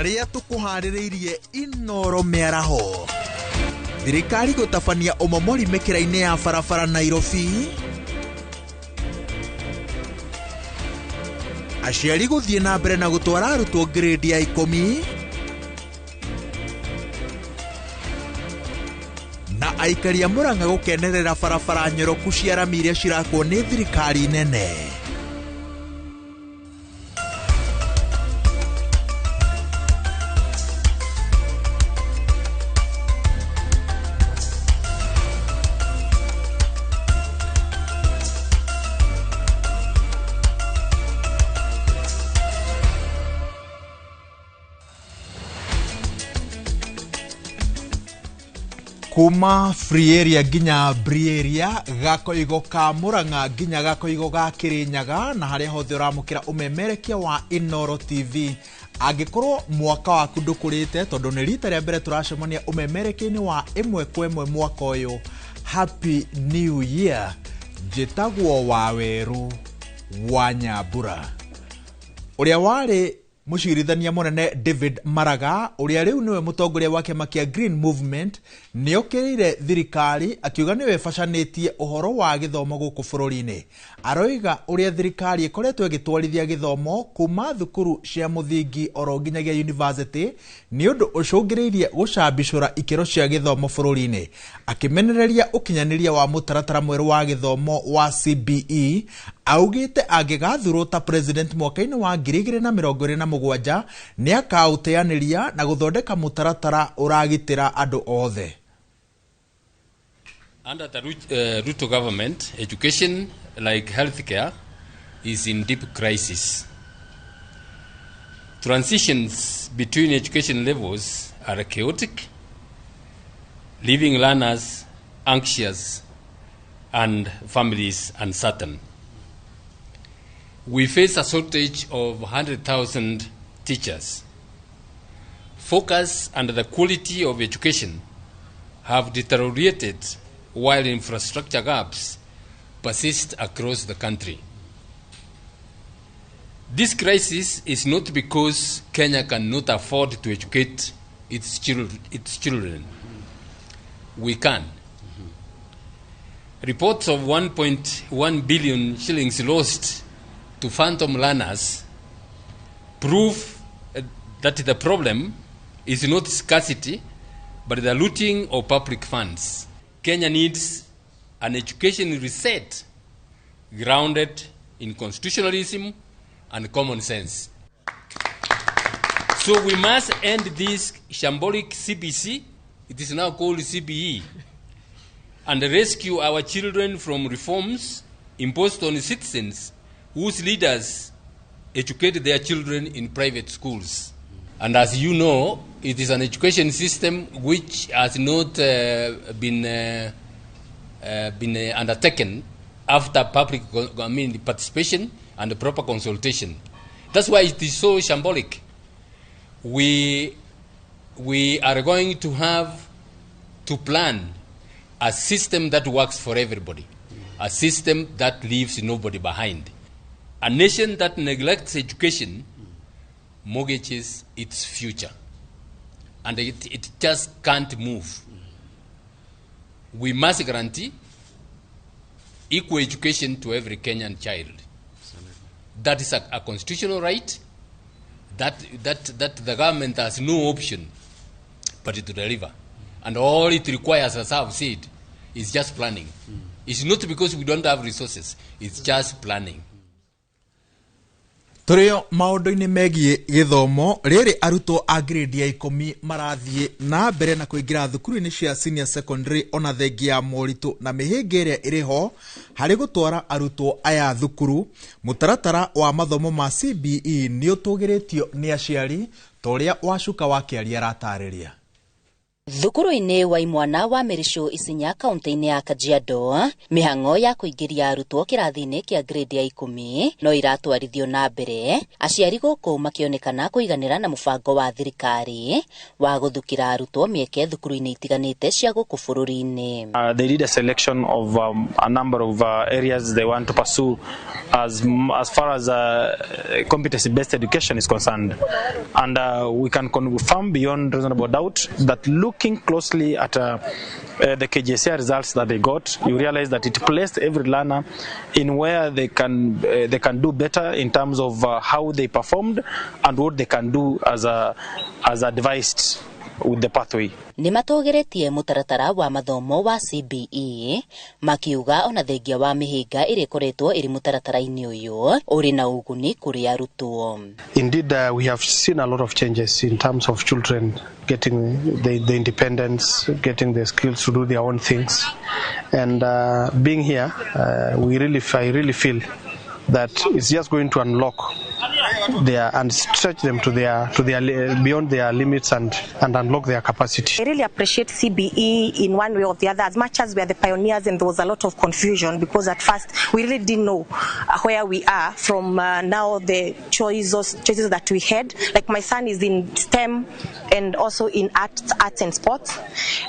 Marĩa tũkũharĩrĩirie Inoro mĩaraho. Thirikari gũtabania ũmomori mĩkĩra-inĩ ya barabara Nairobi. Aciari gũthiĩ na mbere na gũtwara arutwo grade ya 10. Na aikari a Murang'a gũkenerera barabara nyoroku cia rami iria cirakwo nĩ thirikari nene. Kuma Free Area nginya Bree Area, gakoigo ka Murang'a nginya gakoigo ga Kirinyaga, na harĩa hothe ũramũkĩra ũmemerekia wa Inooro TV. Angĩkorwo mwaka waku ndũkũrĩte, tondũ nĩ rita rĩa mbere tũracemania ũmemerekia-inĩ wa ĩmwe kwa ĩmwe mwaka ũyũ, Happy New Year. Njĩtagwo Wawerũ wa Nyambura. Ũrĩa warĩ Mũcirithania mũnene David Maraga, ũrĩa rĩu nĩwe mũtongoria wa kĩama kĩa Green Movement, nĩokĩrĩire thirikari akiuga nĩyo ĩbacanĩtie ũhoro wa gĩthomo gũkũ bũrũri-inĩ. Aroiga ũrĩa thirikari ĩkoretwo ĩgĩtwarithia gĩthomo kuma thukuru cia mũthingi oro nginyagia yunivasĩtĩ nĩ ũndũ ũcũngĩrĩirie gũcambicũra ikĩro cia gĩthomo bũrũri-inĩ. Akĩmenereria ũkinyanĩria wa mũtaratara mwerũ wa gĩthomo wa CBE, augĩte angĩgathurwo ta president mwaka-inĩ wa 2027 nĩakaũteanĩria na gũthondeka mũtaratara ũragitĩra andũ othe. Under the Ruto government, education, like healthcare, is in deep crisis. Transitions between education levels are chaotic, leaving learners anxious and families uncertain. We face a shortage of 100,000 teachers. Focus and the quality of education have deteriorated while infrastructure gaps persist across the country. This crisis is not because Kenya cannot afford to educate its children. We can. Reports of 1.1 billion shillings lost to phantom learners prove that the problem is not scarcity, but the looting of public funds. Kenya needs an education reset grounded in constitutionalism and common sense. So we must end this shambolic CBC, it is now called CBE, and rescue our children from reforms imposed on citizens whose leaders educate their children in private schools. And as you know, it is an education system which has not been undertaken after public participation and proper consultation. That's why it is so shambolic. We are going to have to plan a system that works for everybody, a system that leaves nobody behind. A nation that neglects education mortgages its future, and it just can't move. We must guarantee equal education to every Kenyan child. That is a constitutional right that the government has no option but to deliver. And all it requires, as I've said, is just planning. It's not because we don't have resources, it's just planning. Tũrĩo maũndũ-inĩ megiĩ gĩthomo, rĩrĩ arutwo a grade ya 10 marathiĩ na mbere na kũingĩra thukuru-inĩ cia senior secondary ona thengia ya moritũ na mĩhĩnga ĩrĩa ĩrĩ ho harĩ gũtwara arutwo aya thukuru. Mũtaratara wa mathomo ma CBE nĩ ũtũgĩrĩtio nĩ aciari ta ũrĩa Wacuka wa Kĩaria aratarĩria. Thukuru-inĩ wa imwana wa Mĩricũ Isinya kaunti-inĩ ya Kajiado, mĩhang'o ya kũingĩria arutwo kĩrathi-inĩ kĩa grade ya 10 no iratwarithio na mbere, aciari gũkũ makĩonekana kũiganĩra na mũbango wa thirikari wa gũthukĩra arutwo mĩeke thukuru-inĩ itiganĩte cia gũkũ bũrũri-inĩ. They did a selection of a number of areas they want to pursue as far as competency-based education is concerned, and we can confirm beyond reasonable doubt that looking closely at the KJSEA results that they got, you realize that it placed every learner in where they can do better in terms of how they performed and what they can do as advised with the pathway. Nĩmatũgĩrĩtie mũtaratara wa mathomo wa CBE makiuga ona thengia wa mĩhĩnga ĩrĩa ĩkoretwo ĩrĩ mũtaratara-inĩ ũyũ ũrĩ na ũguni kũrĩ arutwo. Indeed, we have seen a lot of changes in terms of children getting the independence, getting the skills to do their own things, and being here, I really feel that it's just going to unlock their and stretch them to their beyond their limits and unlock their capacity. I really appreciate CBE in one way or the other, as much as we are the pioneers, and there was a lot of confusion because at first we really didn't know where we are from now the choices that we had. Like my son is in STEM and also in arts and sports.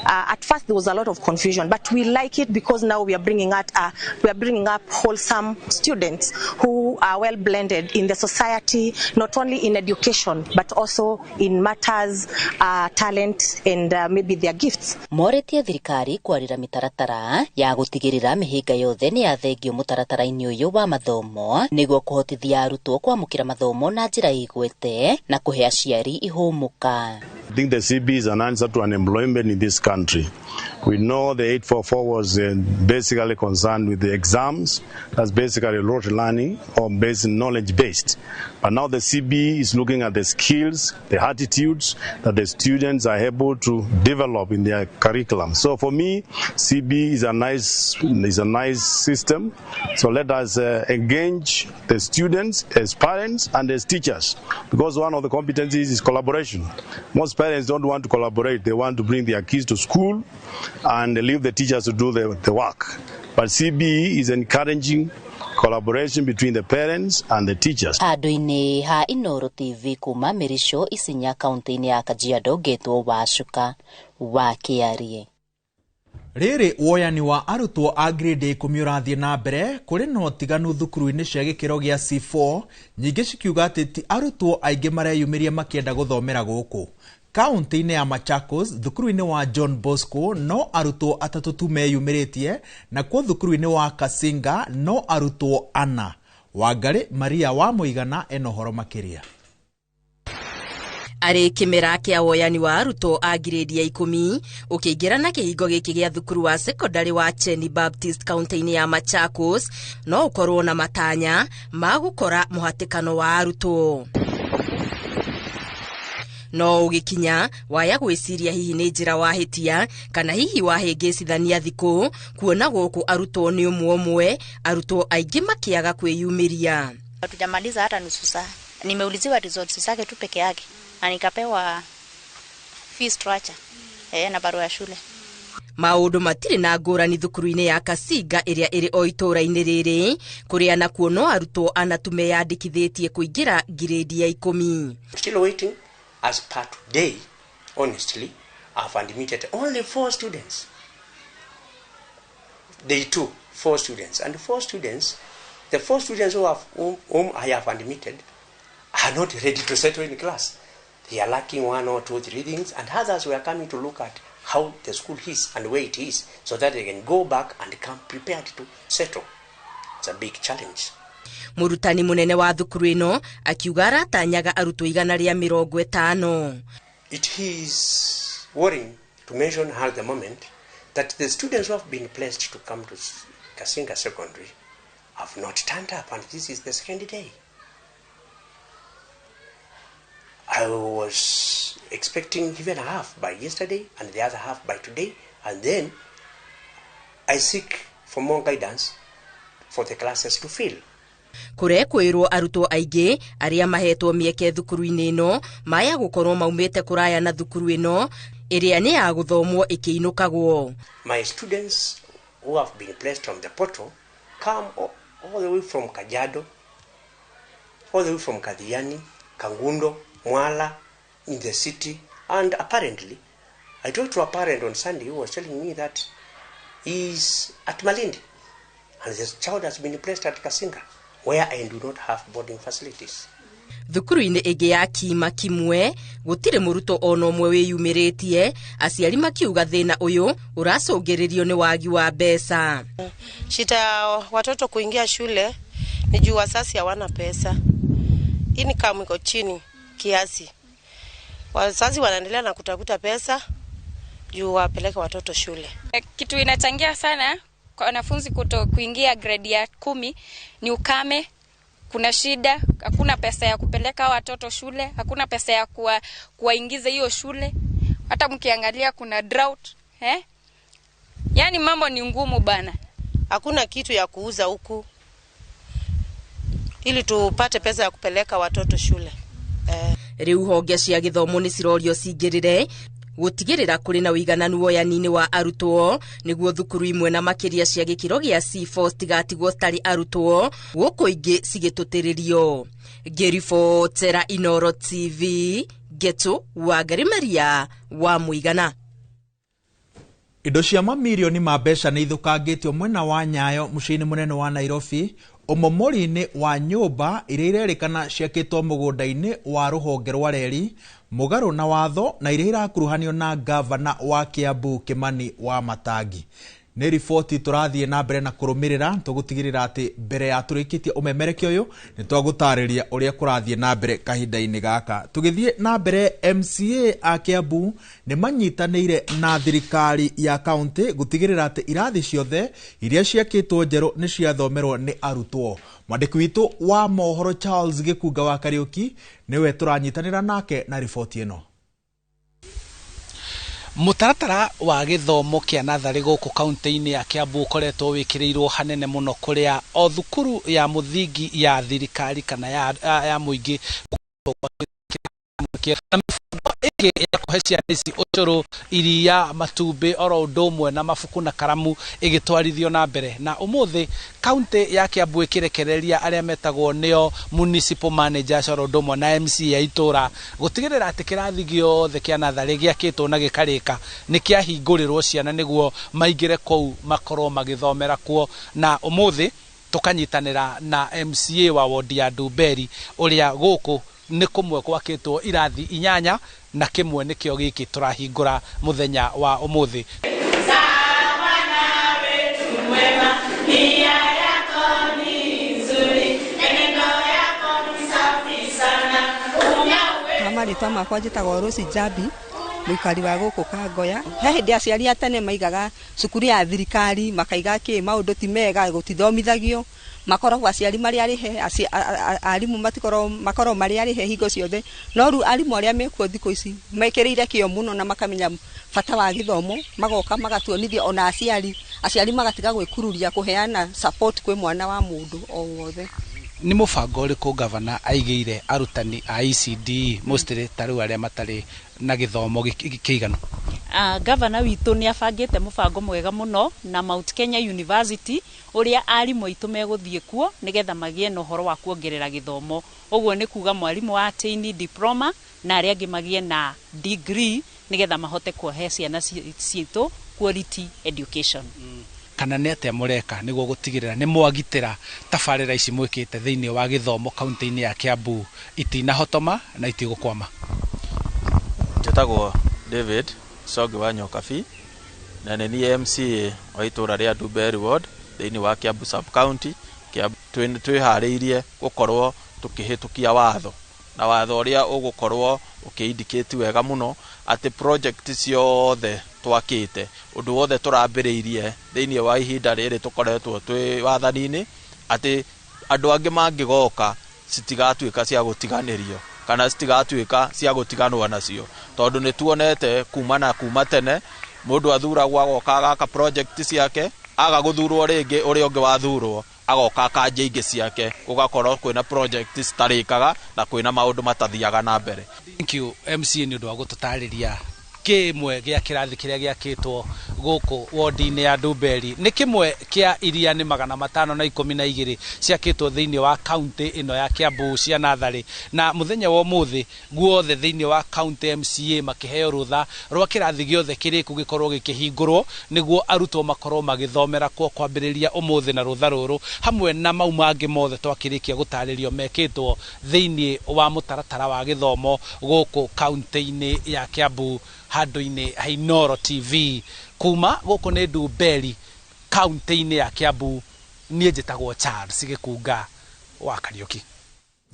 At first there was a lot of confusion, but we like it because now we are bringing up wholesome students who are well blended in the society, not only in education but also in matters, talent and maybe their gifts. Moretie thirikari kwarira mitaratara ya gutigirira mihinga yothe ni yathengio mutaratara-ini uyu wa mathomo niguo kuhotithia arutwo kwamukira mathomo na njira igwete na kuhe aciari ihumuka. I think the CB is an answer to unemployment in this country. We know the 844 was basically concerned with the exams. That's basically rote learning or based knowledge based. But now the CB is looking at the skills, the attitudes that the students are able to develop in their curriculum. So for me, CB is a nice system. So let us engage the students as parents and as teachers, because one of the competencies is collaboration. Most parents don't want to collaborate. They want to bring their kids to school and leave the teachers to do the work. But CBE is encouraging collaboration between the parents and the teachers. Handũ-inĩ ha Inooro TV kuma Mĩricũ Isinya kaunti-inĩ ya Kajiado ngetwo Wacuka wa Kĩarie. Rĩrĩ woyani wa arutwo a grade 10 ũrathiĩ na mbere kũrĩ na ũtiganu thukuru-inĩ cia gĩkĩro gĩa C4 nyingĩ cikiuga atĩ ti arutwo aingĩ mareyumĩria makĩenda gũthomera gũkũ. Kaunti-inĩ ya Machakos thukuru-inĩ wa John Bosco no arutwo atatũ tu meyumĩrĩtie, nakuo thukuru-inĩ wa Kasinga no arutwo ana. Wangari Maria wa Mũigana ena ũhoro makĩria. Arĩ kĩmera kĩa woyani wa arutwo a grade ya 10 ũkĩingĩra na kĩhingo gĩkĩ gĩa thukuru wa secondary wa Cheni Baptist kaunti-inĩ ya Machakos no ũkorwo na matanya ma gũkora mũhatĩkano wa arutwo. No ũgĩkinya waya gwĩciria hihi nĩ njĩra wahĩtia kana hihi wahĩngĩcithania thikũ kuona gũkũ arutwo nĩ ũmwe ũmwe, arutwo aingĩ makĩaga kwĩyumĩria. Hatujamaliza hata nusu saa, nimeuliziwa results zake tu peke yake na nikapewa fee structure na barua ya shule. Maũndũ matirĩ na ngũrani thukuru-inĩ ya Kasinga ĩrĩa ĩrĩ o itũũra-inĩ rĩrĩ kũrĩa nakuo no arutwo ana tu meyandĩkithĩtie kũingĩra grade ya 10. Still waiting. As per today, honestly, I've admitted only 4 students. Day 2, 4 students. And 4 students, the 4 students whom I have admitted are not ready to settle in class. They are lacking 1 or 2, 3 things, and others were coming to look at how the school is and where it is so that they can go back and come prepared to settle. It's a big challenge. Mũrutani mũnene wa thukuru ĩno akiuga aratanyaga arutwo 150. It is worrying to mention at the moment that the students who have been placed to come to Kasinga Secondary have not turned up, and this is the second day. I was expecting even half by yesterday and the other half by today, and then I seek for more guidance for the classes to fill. Kũrekwĩrwo arutwo aingĩ arĩa mahetwo mĩeke thukuru-inĩ ĩno maya gũkorwo maumĩte kũraya na thukuru ĩno ĩrĩa nĩ ya gũthomwo ĩkĩinũkagwo. My students who have been placed on the portal come all the way from Kajiado, all the way from Kathiani, Kangundo, Mwala, in the city, and apparently, I talked to a parent on Sunday who was telling me that he's at Malindi, and the child has been placed at Kasinga, where I do not have boarding facilities. Thukuru-inĩ ĩngĩ ya Kima Kimwe gũtirĩ mũrutwo ona ũmwe wĩyumĩrĩtie, aciari makiuga thĩna ũyũ ũracũngĩrĩrio nĩ wagi wa mbeca. Shida ya watoto kuingia shule ni juu wazazi hawana pesa. Income iko chini kiasi. Wazazi wanaendelea na kutafuta pesa juu wapeleke watoto shule. Kitu inachangia sana kwa wanafunzi kuto kuingia grade ya 10 ni ukame. Kuna shida, hakuna pesa ya kupeleka watoto shule, hakuna pesa ya kuwaingiza hiyo shule. Hata mkiangalia kuna drought, eh? Yaani mambo ni ngumu bana. Hakuna kitu ya kuuza huku ili tupate pesa ya kupeleka watoto shule. Rĩu honge cia gĩthomo nĩ cirorio cingĩrĩre gũtigĩrĩra kũrĩ na ũigananu woyani-inĩ wa arutwo nĩguo thukuru imwe na makĩria cia gĩkĩro gĩa C4 citigatigwo citarĩ arutwo gũkũ ingĩ cigĩtũtĩrĩrio. Ngĩribotera Inooro TV, Ngetu Wangari Maria wa Mũigana. Indo cia mamirioni ma mbeca nĩ ithũkangĩtio mwena wa Nyayo mũciĩ-inĩ mũnene wa Nairobi, ũmomori-inĩ wa nyũmba iria irerĩkana ciakĩtwo mũgũnda-inĩ wa rũhonge rwa reri mũgarũ na watho na iria irakuruhanio na gavana wa Kiambu Kimani wa Matangi. Nĩ riboti tũrathiĩ na mbere na kũrũmĩrĩra tũgũtigĩrĩra atĩ mbere ya tũrĩkĩtie ũmemerekia ũyũ nĩ twagũtarĩria ũrĩa kũrathiĩ na mbere kahinda-inĩ gaka. Tũgĩthiĩ na mbere, MCA a Kiambu nĩ manyitanĩire na thirikari ya kaunti gũtigĩrĩra atĩ irathi ciothe iria ciakĩtwo njerũ nĩ ciathomerwo nĩ arutwo. Mwandĩki witũ wa mohoro Charles Gĩkunga wa Kariũki nĩwe tũranyitanĩra nake na riboti ĩno. Mũtaratara wa gĩthomo kĩa natharĩ gũkũ kaunti-inĩ ya Kiambu ũkoretwo wĩkĩrĩirwo hanene mũno kũrĩa o thukuru ya mũthingi ya thirikari kana ya mũingĩ na mĩbango ĩngĩ ya kũhe ciana ici ũcũrũ, iria, matumbĩ oro ũndũ ũmwe na mabuku na karamu ĩgĩtwarithio na mbere. Na ũmũthĩ kaunti ya Kiambu ĩkĩrekereria arĩa metagwo nĩo municipal managers oro ũndũ ũmwe na MC ya itũra gũtigĩrĩra atĩ kĩrathi gĩothe kĩa natharĩ gĩakĩtwo na gĩkarĩka nĩ kĩahingũrĩrwo ciana nĩguo maingĩre kũu makorwo magĩthomera kuo. Na ũmũthĩ tũkanyitanĩra na MCA wa wodi ya Ndumberi ũrĩa gũkũ nĩ kũmwe gwakĩtwo irathi 8 na kĩmwe nĩkĩo gĩkĩ tũrahingũra mũthenya wa ũmũthĩ. Marĩtwa makwa njĩtagwo Rose Njambi, mũikari wa gũkũ Kangoya. He hĩndĩ aciari a tene maigaga cukuru ya thirikari makaiga kĩ maũndũ ti mega gũtithomithagio, makoragwo aciari marĩ arĩhe, arimũ matikoragwo makoragwo marĩ arĩhe hingo ciothe. No rĩu arimũ arĩa mekuo thikũ ici mekĩrĩire kĩo mũno na makamenya bata wa gĩthomo, magoka magatuonithia ona aciari magatiga gwĩkururia kũheana support kwĩ mwana wa mũndũ o wothe. Nĩ mũbango ũrĩkũ gavana aigĩire arutani a ECD mostly ta rĩu arĩa matarĩ na gĩthomo kĩiganu? Gavana witũ nĩ abangĩte mũbango mwega mũno na Mount Kenya University ũrĩa arimũ aitũ megũthiĩ kuo nĩgetha magĩe na ũhoro wa kuongerera gĩthomo. Ũguo nĩ kuga mwarimũ wa attain diploma na arĩa angĩ magĩe na degree nĩgetha mahote kũhe ciana citũ quality education. Kana nĩ atĩa mũreka nĩguo gũtigĩrĩra nĩ mwagitĩra tabarĩra ici mwĩkĩte thĩinĩ wa gĩthomo kaunti-inĩ ya Kiambu itinahotoma na itigũkwama? Njĩtagwo David Songi wa Nyokabi na nĩ niĩ MCA wa itũra rĩa Ndumberi Ward thĩinĩ wa Kiambu sub county. Twĩharĩirie gũkorwo tũkĩhĩtũkia watho na watho ũrĩa ũgũkorwo ũkĩindicate wega mũno atĩ project ciothe twakĩte ũndũ wothe tũrambĩrĩirie thĩinĩ wa ihinda rĩrĩ tũkoretwo twĩ wathani-inĩ atĩ andũ angĩ mangĩgoka citigatuĩka cia gũtiganĩrio kana citigatuĩka cia gũtiganwo nacio, tondũ nĩ tuonete kuma tene mũndũ athuragwo agoka agaka project ciake, aga gũthurwo rĩngĩ ũrĩa ũngĩ wathurwo agoka akanja ingĩ ciake, gũgakorwo kwĩna project citarĩkaga na kwĩna maũndũ matathiaga na mbere. Thank you MCA nĩ ũndũ wa gũtũtarĩria Kĩmwe gĩa kĩrathi kĩrĩa gĩakĩtwo gũkũ wodi-inĩ ya Ndumberi nĩ kĩmwe kĩa iria nĩ 512 ciakĩtwo thĩinĩ wa kaunti ĩno ya Kiambu cia natharĩ. Na mũthenya wa ũmũthĩ guothe thĩinĩ wa kaunti MCA makĩheo rũtha rwa kĩrathi gĩothe kĩrĩku gĩkorwo gĩkĩhingũrwo nĩguo arutwo makorwo magĩthomera kuo kwambĩrĩria ũmũthĩ, na rũtha rũrũ hamwe na mau mangĩ mothe twakĩrĩkia gũtarĩrio mekĩtwo thĩinĩ wa mũtaratara wa gĩthomo gũkũ kaunti-inĩ ya Kiambu handũ-inĩ ha Inooro TV. Kuma gũkũ nĩ Ndumberi kaunti-inĩ ya Kiambu, niĩ njĩtagwo Charles Gĩkunga wa Kariũki.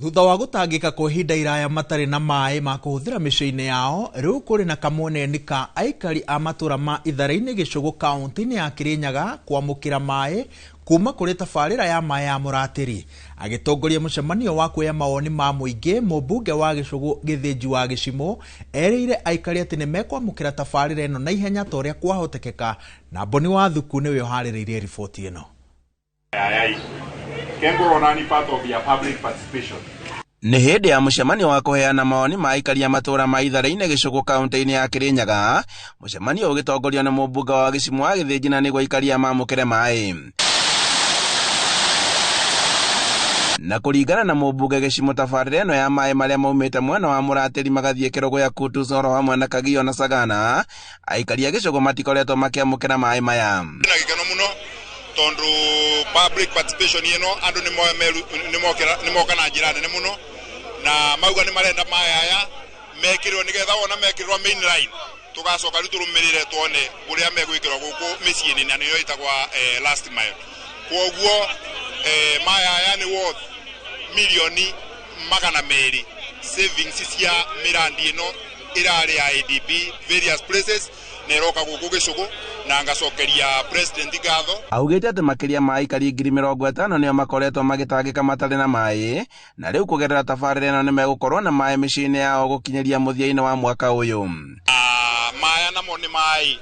Thutha wa gũtangĩka kwa ihinda iraya matarĩ na maĩ ma kũhũthĩra mĩciĩ-inĩ yao, rĩu kũrĩ na kamwene ka aikari a matũra ma Ithara-inĩ Gĩcũgũ kaunti-inĩ ya Kĩrĩnyaga kwamũkĩra maĩ kuma kũrĩ tabarĩra ya maĩ ya Mũratĩri. Agĩtongoria mũcemanio wa kuoya mawoni ma mũingĩ, mũmbunge wa Gĩcũgũ Gĩthĩnji wa Gĩcimũ erĩire aikari atĩ nĩ mekwamũkĩra tabarĩra ĩno na ihenya ta ũrĩa kwahotekeka. Na Boni wa Thuku nĩwe ũharĩrĩirie riboti ĩno. Nĩ hĩndĩ ya mũcemanio wa kũheana mawoni ma aikari a matũũra ma Ithara-inĩ Gĩcũgũ kaunti-inĩ ya Kĩrĩnyaga, mũcemanio ũgĩtongorio nĩ mũmbunge wa Gĩcimũ wa Gĩthĩnji na nĩguo aikari mamũkĩre maĩ. Na kũringana na mũmbunge Gĩcimũ, tabarĩra ĩno ya maĩ marĩa maumĩte mwena wa Mũratĩri magathiĩ Kĩrũgũya, Kutus oro hamwe na Kagio na Sagana, aikari a Gĩcũgũ matikoretwo makĩamũkĩra maĩ maya. Na gĩkeno mũno tondu public participation ĩno andũ nĩ moka na njĩra nene mũno, na mauga nĩ marenda maĩ aya mekĩrwo nĩgetha wona mekĩrwo main line tũgacoka rĩu tũrũmĩrĩre tuone ũrĩa megwĩkĩrwo gũkũ mĩciĩ-inĩ, na nĩyo ĩtagwa last mile. Kwoguo maĩ aya nĩ worth 200 million savings cia mĩrandi ĩno ĩrarĩ ya ADB various places na ĩroka gũkũ Gĩcũgũ, na ngacokeria president ngatho. Augĩte atĩ makĩria ma aikari 50,000 nĩo makoretwo magĩtangĩka matarĩ na maĩ, na rĩu kũgerera tabarĩra ĩno nĩ megũkorwo na maĩ mĩciĩ-inĩ yao gũkinyĩria mũthia-inĩ wa mwaka ũyũ. Maya namo nĩ maĩ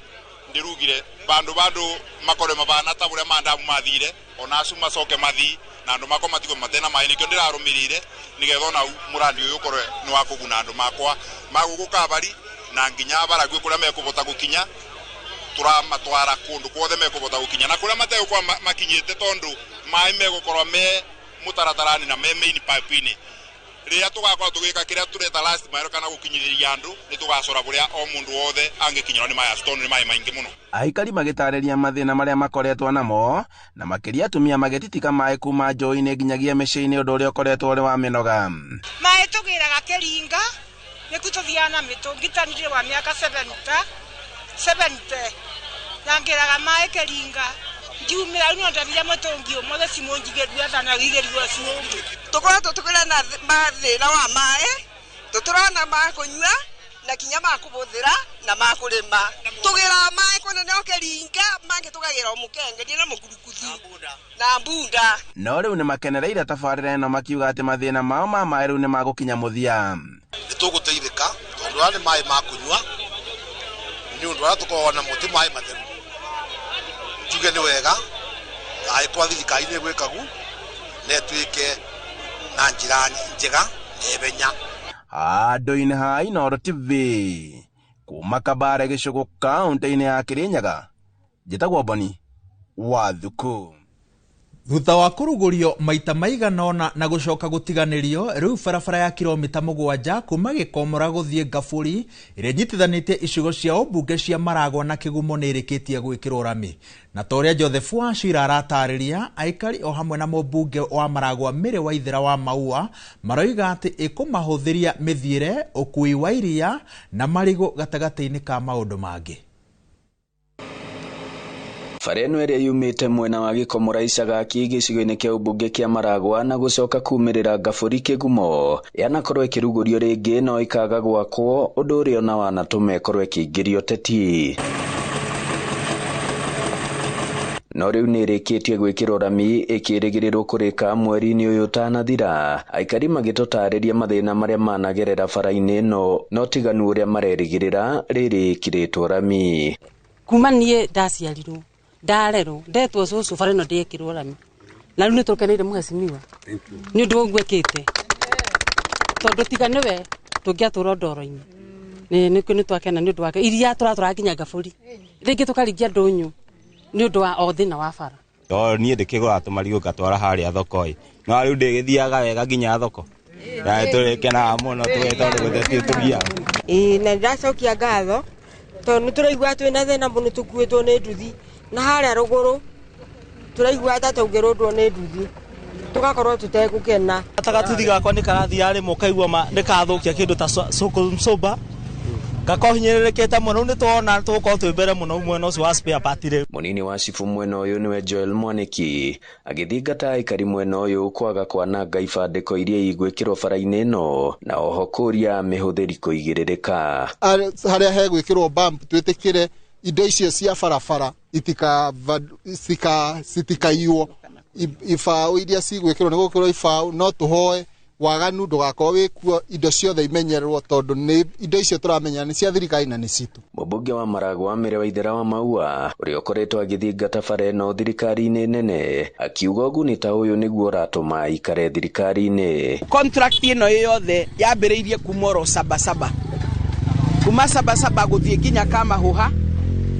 ndĩrugire bandu bandu makorwe mabana ta ũrĩa mandamu mathire, ona acu macoke mathi na andũ makwa matigwo matena maĩ, nĩkĩo ndĩrarũmĩrĩire nĩgetha ona mũrandi ũyũ ũkorwe nĩ wa kũguna andũ makwa magũkũ Kabari na nginya Baragwi kũrĩa mekũbota gũkinya, tũramatwara kũndũ kuothe mekũbota gũkinya na kũrĩa mategũkorwo makinyĩte, tondũ maĩ megũkorwo me mũtaratara-inĩ na me main pipe-inĩ. Rĩrĩa tũgakorwo tũgĩka kĩrĩa tũreta last mile kana gũkinyĩrĩria andũ, nĩ tũgacora kũrĩa o mũndũ wothe angĩkinyĩrwo nĩ maĩ acio, tondũ nĩ maĩ maingĩ mũno. Aikari magĩtarĩria mathĩna marĩa makoretwo namo, na makĩria atumia magĩtitika maĩ kuma njũĩ-inĩ nginyagia mĩciĩ-inĩ, ũndũ ũrĩa ũkoretwo ũrĩ wa mĩnoga. Maĩ tũgĩraga kĩringa nĩku tũthiaga na mĩtũngi ta ndirĩ wa mĩaka 70 na ngĩraga maĩ kĩringa ngiumĩra rĩu no ndabire mũtũngi ũmwe gĩcimũ njigĩrue thana igĩrue ũcio ũngĩ. Tũkoretwo tũkĩrĩ na mathĩna wa maĩ, tũtũrona ma kũnyua na kinya ma kũbũthĩra na ma kũrĩma. Tũgĩraga maĩ kũnene o kĩringa, mangĩ tũkagĩra o mũkengeria na mũkurukuthu na mbunda. No rĩu nĩ makenereire tabarĩra ĩno makiuga atĩ mathĩna mao ma maĩ rĩu nĩ magũkinya mũthia. Nĩ tũgũteithĩka tondũ aya nĩ maĩ ma kũnyua, nĩ ũndũ arĩa tũkoragwo namo ti maĩ matheru. Njuge nĩ wega angĩkorwo thirikari nĩ ĩgwĩka gu na ĩtuĩke na njĩra njega na ihenya. Handũ-inĩ ha Inooro TV kuma Kabare Gĩcũgũ kaunti-inĩ ya Kĩrĩnyaga, njĩtagwo Boni wa Thuku. Thutha wa kũrugũrio maita maigana ũna na gũcoka gũtiganĩrio, rĩu barabara ya kilomita 7 kuma Gĩkomora gũthiĩ Ngabũri ĩrĩa ĩnyitithanĩtie icigo cia ũmbunge cia Maragwa na Kĩgumo nĩ ĩrĩkĩtie gwĩkĩrwo rami. Na ta ũrĩa Joseph Wachira aratarĩria, aikari o hamwe na mũmbunge wa Maragwa Mary Waithera wa Maua maroiga atĩ ĩkũmahũthĩria mĩthiĩre, ũkui wa iria na marigũ gatagatĩ-inĩ ka maũndũ mangĩ. Bara ĩno ĩrĩa yumĩte mwena wa Gĩkomora Icagaki gĩcigo-inĩ kĩa ũmbunge kĩa Maragwa na gũcoka kumĩrĩra Ngabũri Kĩgumo yanakorwo ĩkĩrugũrio rĩngĩ no ĩkaga gwakwo, ũndũ ũrĩa ona wanatũma ĩkorwo ĩkĩingĩrio teti. No rĩu nĩ ĩrĩkĩtie gwĩkĩrwo rami ĩkĩrĩgĩrĩrwo kũrĩka mweri-inĩ ũyũ ũtanathira. Aikari magĩtũtarĩria mathĩna marĩa managerera bara-inĩ ĩno no tiganu ũrĩa marerĩgĩrĩra rĩrĩ ĩkĩrĩtwo rami. Kuma niĩ ndaciarirwo ndarerwo ndetwo cũcũ, bara ĩno ndĩekĩrwo rami, na rĩu nĩ tũkeneire mũhecimiwa nĩ ũndũ wa ũguo ekĩte, tondũ tiga nĩwe tũngĩatũra ndoro-inĩ. Nĩ twakena nĩ ũndũ wake. Iria tũratwara nginya Ngabũri. Rĩngĩ tũkaringia ndũnyũ nĩ ũndũ wa o thĩna wa bara. Tondũ niĩ ndĩkĩgũra tũmarigũ ngatwara harĩa thoko ĩ, no rĩu ndĩgĩthiaga wega nginya thoko. Na nĩtũrĩkenaga mũno tondũ gũtirĩ tũgiaga. Ĩĩ na nĩndacokia ngatho tondũ nĩtũraigua twĩna thĩna mũno tũkuĩtwo nĩ nduthi na harĩa rũgũrũ tũraigua ta tũngĩrũndwo nĩ nduthi tũgakorwo tũtegũkena. Ta gatuthi gakwa nĩ karathiĩ rĩmwe ũkaigua nĩ kathũkia kĩndũ ta sũkũmsũmba gakorwo hinyĩrĩrĩkĩte mũno. Rĩu nĩtwona tũgũkorwo twĩ mbere mũno mwena ũcio wa spare part rĩu. Mũnini wa cibũ mwena ũyũ nĩwe Joel Mwaniki agĩthingata aikari mwena ũyũ kwaga kwananga ibandĩko iria igwĩkĩrwo bara-inĩ ĩno na oho kũria mĩhũthĩri kũigĩrĩrĩka. Harĩa hegwĩkĩrwo bump twĩtĩkĩre indo icio cia barabara citikaiywo. Ibaũ iria cigwĩkĩrwo nĩ gũkĩrwo ibaũ, no tũhoe waganu ndũgakorwo wĩkuo, indo ciothe imenyererwo tondũ nĩ indo icio tũramenya nĩ cia thirikari na nĩ citũ. Mũmbunge wa Maragwa Mary Waithera wa Maua ũrĩa ũkoretwo agĩthingata bara ĩno thirikari-inĩ nene akiuga ũguni ta ũyũ nĩguo ũratũma aikare thirikari-inĩ. Contract ĩno yothe yambĩrĩirie kuma oro Sabasaba, kuma Sabasaba gũthiĩ nginya Kamahuha,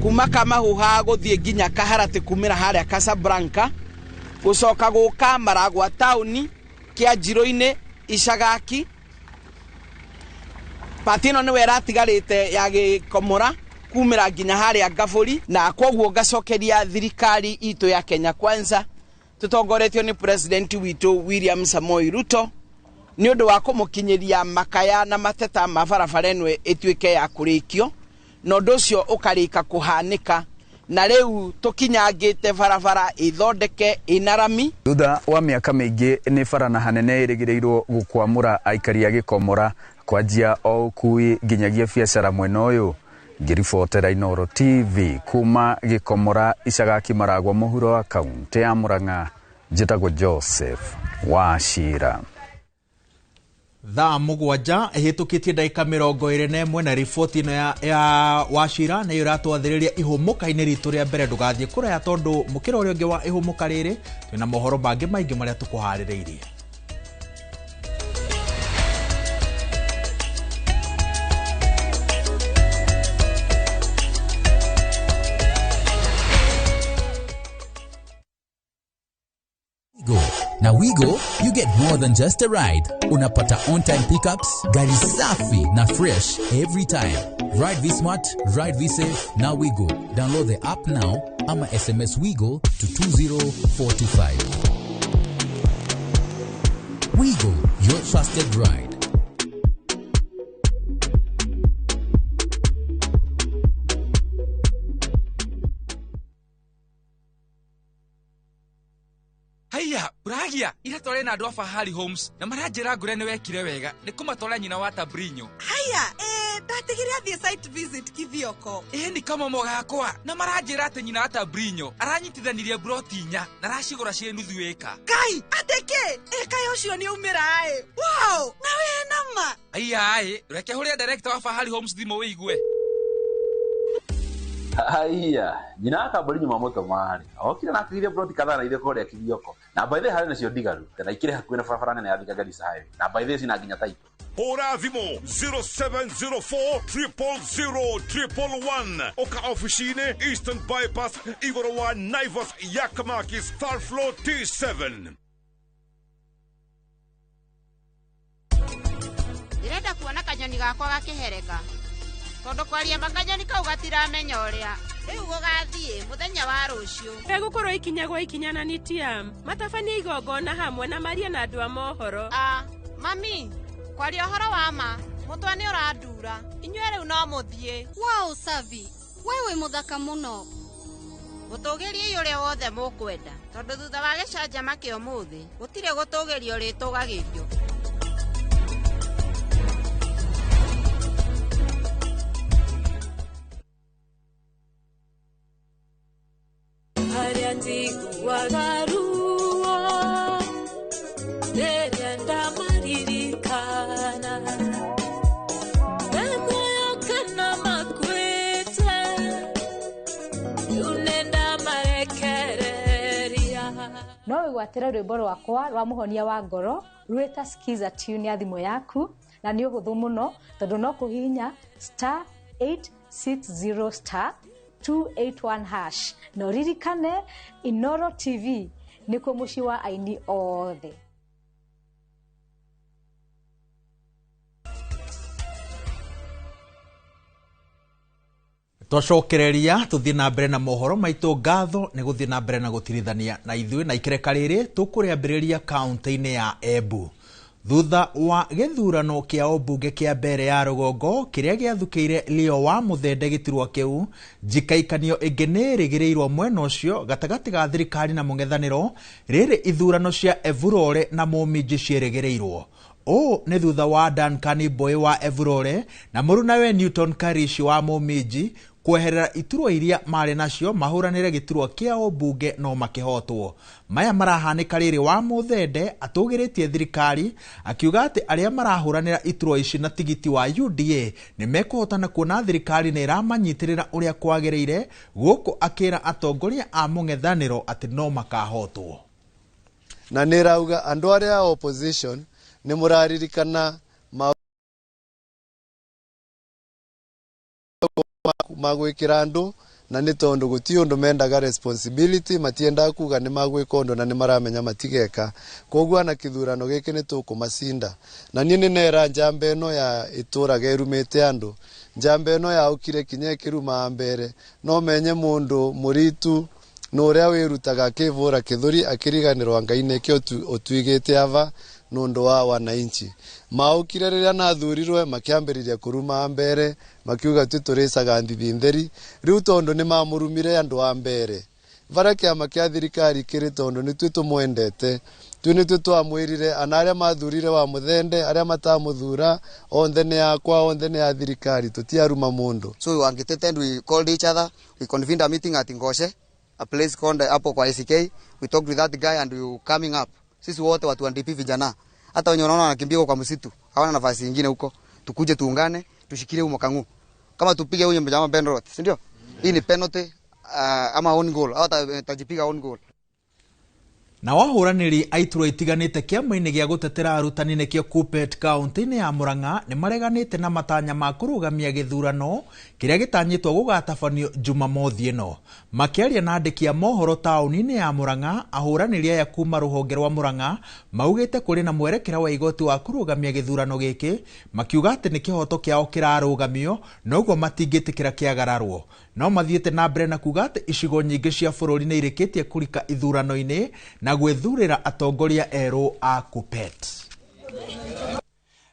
kuma Kamahuha gũthiĩ nginya Kaharatĩ, kumĩra harĩa Casablanca, gũcoka gũka Maragwa taũni, Kĩanjirũ-inĩ, Icagaki. Pati ĩno nĩwe ĩratigarĩte ya Gĩkomora kumĩra nginya harĩa Ngabũri, na koguo ngacokeria thirikari itũ ya Kenya Kwanza tũtongoretio nĩ president witũ William Samoei Ruto nĩ ũndũ wa kũmũkinyĩria makaya na mateta ma barabara ĩno ĩtuĩke ya kũrĩkio, na ũndũ ũcio ũkarĩka kũhanĩka na rĩu tũkinyangĩte barabara ĩthondeke ĩna rami. Thutha wa mĩaka mĩingĩ nĩ bara na hanene ĩrĩgĩrĩirwo gũkwamũra aikari a Gĩkomora kwanjia o ũkui nginyagia biacara mwena ũyũ. Ngĩribotera Inooro TV kuma Gĩkomora Icagaki Maragwa mũhuro wa kaũntĩ ya Murang'a, njĩtagwo Joseph Wachira. Thaa 7 ĩhĩtũkĩtie ndagĩka 21 na riboti ĩno ya Wachira nĩyo ĩratwathĩrĩria ihũmũka-inĩ ritũ rĩa mbere. Ndũgathiĩ kũraya tondũ mũkĩra ũrĩa ũngĩ wa ihũmũka rĩrĩ twĩna mohoro mangĩ maingĩ marĩa tũkũharĩrĩirie. Na Wigo, you get more than just a ride. Unapata on-time pickups, gari safi na fresh every time. Ride V-Smart, ride V-Safe, na Wigo. Download the app now ama SMS Wigo to 20425. Wigo, your trusted ride. Haiya, Uragia, ira tware na andũ a Fahari Homes na maranjĩra ngũre nĩ wekire wega nĩ kũmatwara nyina wa Tabrinyo. Haiya, ndatigire athiĩ site visit Kithioko. Nĩ kamomo gakwa na maranjĩra atĩ nyina wa Tabrinyo aranyitithanirie broti 4 na aracigũra ciĩ nuthu ĩka. Kai, atĩ kĩ? Ĩka ũcio nĩ aumĩra ĩ. Wow, na wĩ nama. Haiya ĩ, reke hũrĩre director wa Fahari Homes thimũ wĩigue. Haiya, nyina wa Tabrinyo mamũtũma rĩ, okire na akĩgĩria broti kadhaa na ithuĩ kũrĩa Kithioko. Na by the way harĩ nacio ndigaru, na ikĩrĩ hakuhĩ na barabara nene ya Thika Garissa Highway. Na by the way cina nginya title. Hũra thimũ 0704 000 111. Oka ofici-inĩ Eastern Bypass igũrũ wa Naivas Yakamakis third floor T7. Ndĩrenda kuona kanyoni gakwa gakĩhereka tondu kwaria makanyoni kau gatiramenya ũrĩa rĩu gũgathiĩ mũthenya wa rũciũ. Egũkorwo ikinya gwa ikinya na nitiam matabania igongona hamwe na maria na andũ a mohoro. Mami, kwaria ũhoro wa ma mũtwe nĩ ũrandura, inyuĩ rĩu no mũthiĩ. Wow, Savi, we wĩ mũthaka mũno. Gũtũgĩriei ũrĩa wothe mũkwenda tondũ thutha wa gĩcanjama kĩa ũmũthĩ gũtirĩ gũtũgĩrio rĩtũgagĩrio. Harĩa njiguaga ruo rĩrĩa ndamaririkana, me muoyo kana makuĩte, rĩu nĩndamarekereria. No wĩgwatĩre rwĩmbo rwakwa rwa mũhonia wa ngoro rwĩta Skiza tune ya thimũ yaku, Na nĩ ũhũthũ mũno tondũ no kũhihinya star 860 star 281 hash. Na ũririkane Inoro TV nĩkuo mũciĩ wa aini othe. Twacokereria tuthie na mbere na mohoro maitũ. Ngatho nĩ gũthiĩ na mbere na gũtirithania na ithuĩ na ikereka rĩrĩ tũkũrĩambĩrĩria kaunti-inĩ ya Embu thutha wa gĩthurano kĩa ũmbunge kĩa mbere ya rũgongo kĩrĩa gĩathukĩire Leo wa Mũthende gĩturwa kĩu. Njikaikanio ĩngĩ nĩ ĩrĩgĩrĩirwo mwena ũcio gatagatĩ ga thirikari na mũng'ethanĩro rĩrĩ ithurano cia Evurore na Mũminji ciĩrĩgĩrĩirwo. Ũũ nĩ thutha wa Duncan Boy wa Evurore na mũrunawe Newton Karishi wa Mũminji kweherera iturwa iria marĩ nacio mahũranĩre gĩturwa kĩa ũmbunge no makĩhotwo. Maya marahanĩka rĩrĩ wa Mũthende atũgĩrĩtie thirikari akiuga atĩ arĩa marahũranĩra iturwa ici na tigiti wa UDA nĩ mekũhotana kuona thirikari nĩ ĩramanyitĩrĩra ũrĩa kwagĩrĩire, gũkũ akĩra atongoria a mũng'ethanĩro atĩ no makahotwo. Na nĩ rauga andũ arĩa a opposition nĩ mũraririkana magwikira andu na nĩ tondũ gũtirĩ ũndũ mendaga responsibility, matiendaga kuga nĩ magwĩka ũndũ na nĩ maramenya matigeka. Koguo na kĩthurano gĩkĩ nĩ tũkũmacinda. Na niĩ nĩ nera njamba ĩno ya ĩtũraga ĩrumĩte andũ, njamba ĩno yaũkire kinya ĩkĩruma mbere, no menye mũndũ mũritu na ũrĩa wĩrutaga akĩvũra kĩthũri akĩriganĩrwo Ngai nĩkĩo ũtuigĩte ava nũndũ wa wananchi. Maũkire rĩrĩa nathurirwe makĩambĩrĩria kũruma mbere, makiuga tu tũrĩcaga nthithi ntheri. Rĩu tondũ nĩ mamũrumire andũ a mbere, bara kĩama kĩa thirikari kĩrĩ tondũ nĩ tuĩ tũmwendete, tuĩ nĩ tuĩ twamwĩrire ana arĩa mathurire wa Mũthende, arĩa matamũthura onthe nĩ akwa, onthe nĩ a thirikari, tũtiaruma mũndũ. So we were and we called each other, we convened a meeting at Ngoshe, a place called hapo kwa ACK. We talked with that guy and we were coming up. Sisi wote watu wa NDP vijana, hata wenye wanaona wanakimbia kwa msitu, hawana nafasi nyingine huko, tukuje tuungane, tushikilie huo mkangu. Kama tupige huyo mjamaa penalty, si ndio? Hii ni penalty ama own goal, hata tajipiga own goal. Na wahũranĩri a iturwa itiganĩte kĩama-inĩ gĩa gũtetera arutani nĩkĩo KUPPET kaunti-inĩ ya Murang'a nĩ mareganĩte na matanya ma kũrũgamia gĩthurano kĩrĩa gĩtanyĩtwo gũgatabanio Jumamothi ĩno. Makĩaria na andĩki a mohoro taũni-inĩ ya Murang'a, ahũranĩri aya kuma rũhonge rwa Murang'a maugĩte kũrĩ na mwerekera wa igoti wa kũrũgamia gĩthurano gĩkĩ, makiuga atĩ nĩ kĩhoto kĩao kĩrarũgamio noguo matingĩtĩkĩra kĩagararwo. No mathiĩte na mbere na kuga atĩ icigo nyingĩ cia bũrũri nĩ irĩkĩtie kũrika ithurano-inĩ na gwĩthurĩra atongoria erũ a KUPPET.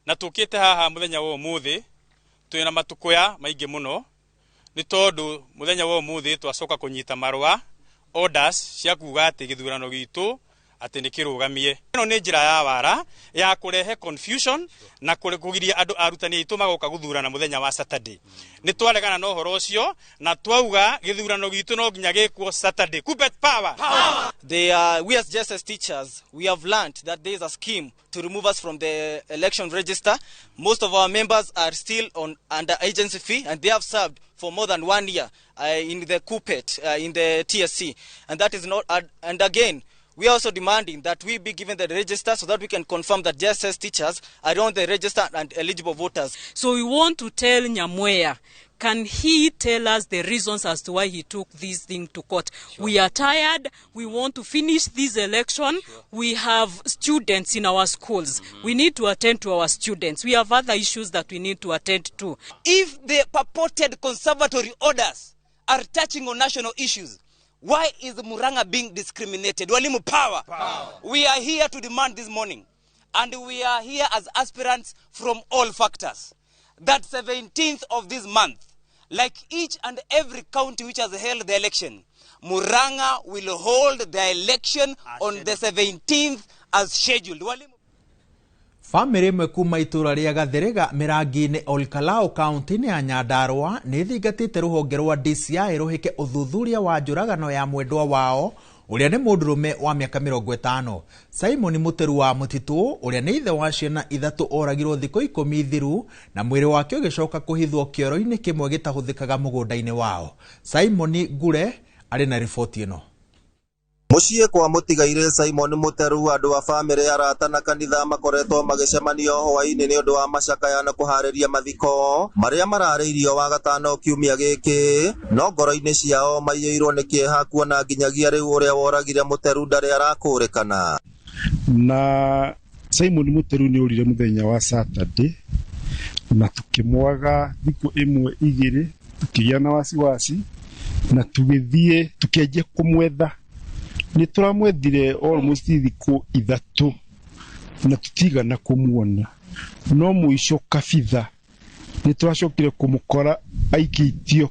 Na tũkĩte haha mũthenya wa ũmũthĩ twĩna matukũya maingĩ mũno nĩ tondũ mũthenya wa ũmũthĩ twacoka kũnyita marũa orders cia kuga atĩ gĩthurano gitũ atĩ nĩ kĩrũgamie. Ĩno nĩ njĩra ya wara ya kũrehe confusion na kũgiria andũ arutani aitũ magoka gũthurana mũthenya wa Saturday. Nĩ twaregana na ũhoro ũcio na twauga gĩthurano gitũ no nginya gĩkwo Saturday. KUPPET power. We as just as teachers, we have learned that there is a scheme to remove us from the election register. Most of our members are still on under agency fee, and they have served for more than 1 year in the KUPPET, in the TSC, and that is not. And again, we are also demanding that we be given the register so that we can confirm that JSS teachers are on the register and eligible voters. So we want to tell Nyamweya, can he tell us the reasons as to why he took this thing to court? Sure. We are tired. We want to finish this election. Sure. We have students in our schools. Mm-hmm. We need to attend to our students. We have other issues that we need to attend to. If the purported conservatory orders are touching on national issues, why is Murang'a being discriminated? Walimu power. Power. We are here to demand this morning, and we are here as aspirants from all factors, that 17th of this month, like each and every county which has held the election, Murang'a will hold the election on the 17th as scheduled. Walimu. Famĩlĩ ĩmwe kuma itũra rĩa Gathĩrĩga Mĩrangi-inĩ Olkalou kaunti-inĩ ya Nyandarua nĩ ĩthingatĩte rũhonge rwa DCI rũhĩke ũthuthuria wa njũragano ya mwendwa wao ũrĩa nĩ mũndũrũme wa mĩaka 50. Simon Mũteru wa Mũtitũ ũrĩa nĩ ithe wa ciana 3 oragirwo thikũ 10 thiru na mwĩrĩ wake ũgĩcoka kũhithwo kĩoro-inĩ kĩmwe gĩtahũthĩkaga mũgũnda-inĩ wao. Simon Ngure arĩ na riboti ĩno. Mũciĩ kwa mũtigairĩ Simon Mũteru, andũ a bamĩrĩ, arata na kanitha makoretwo magĩcemanio hwaĩ-inĩ nĩ ũndũ wa macakaya na kũharĩria mathiko marĩa mararĩirio Wagatano kiumia gĩkĩ, no ngoro-inĩ ciao maiyũirwo nĩ kĩeha kuona nginyagia rĩu ũrĩa woragire Mũteru ndarĩ arakũrĩkana. Na Simon Mũteru nĩ orire mũthenya wa Saturday na tukĩmwaga thikũ ĩmwe igĩrĩ, tukĩgĩa na wasiwasi na tũgĩthiĩ tukĩanjia kũmwetha. Nĩ tũramwethire almost thikũ 3 na tũtigana kũmuona, no mũico kabitha nĩ twacokire kũmũkora aikĩtio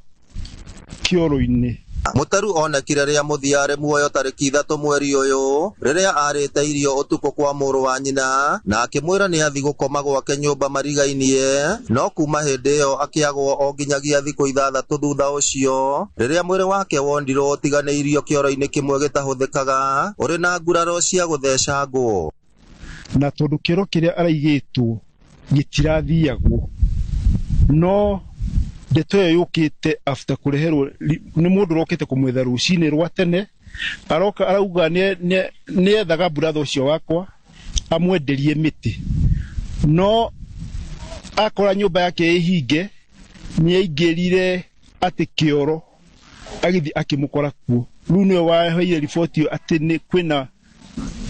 kĩoro-inĩ. Mũteru onekire rĩa mũthia arĩ muoyo tarĩki 3 mweri ũyũ rĩrĩa arĩte irio ũtukũ kwa mũrũ wa nyina na akĩmwĩra nĩ athi gũkoma gwake nyũmba marigainie, no kuma hĩndĩ ĩyo akĩagwo o nginyagia thikũ 6 thutha ũcio rĩrĩa mwĩrĩ wake wondirwo ũtiganĩirio kĩoro-inĩ kĩmwe gĩtahũthĩkaga ũrĩ na nguraro cia gũthecangwo. Na tondũ kĩoro kĩrĩa araigĩtwo gĩtirathiagwo, no ndeto ĩyo yũkĩte after kũreherwo nĩ mũndũ ũrokĩte kũmwetha rũcinĩ rwa tene, aroka arauga nĩethaga brother ũcio wakwa amwenderie mĩtĩ, no akora nyũmba yake ĩhinge, nĩaingĩrire atĩ kĩoro agĩthiĩ akĩmũkora kuo. Rĩu nĩwe waheire riboti ĩyo atĩ nĩ kwĩna